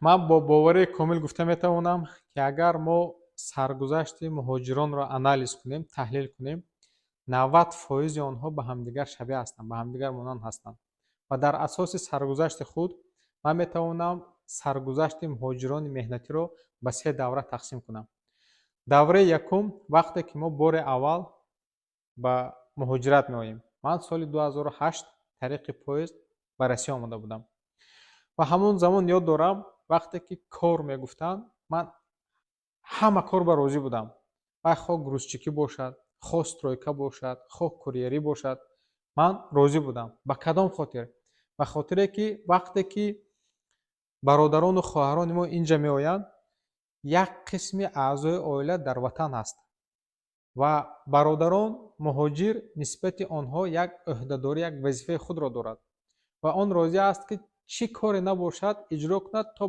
Ман бо боварии комил гуфта метавонам, ки агар мо саргузашти муҳоҷиронро анализ кунем, таҳлил кунем, 90 фоизи онҳо ба ҳамдигар шабеҳ ҳастанд, ба ҳамдигар монанд ҳастанд. Ва дар асоси саргузашти худ ман метавонам саргузашти муҳоҷирони меҳнатиро ба се давра тақсим кунам. Давраи якум, вақте ки мо бори аввал ба муҳоҷират меоем. Ман соли 2008 тариқи поезд ба Россия омада будам ва ҳамон замон ёд дорам, вақте ки кор мегуфтанд, ман ҳама кор ба розӣ будам, вай хоҳ грузчикӣ бошад, хоҳ стройка бошад, хоҳ курьерӣ бошад, ман розӣ будам. Ба кадом хотир? Ба хотире ки вақте ки бародарону хоҳарони мо инҷа меоянд, як қисми аъзои оила дар ватан ҳаст ва бародарон муҳоҷир нисбати онҳо як ӯҳдадорӣ, як вазифаи худро дорад ва он розӣ аст, ки чӣ коре набошад, иҷро кунад, то ба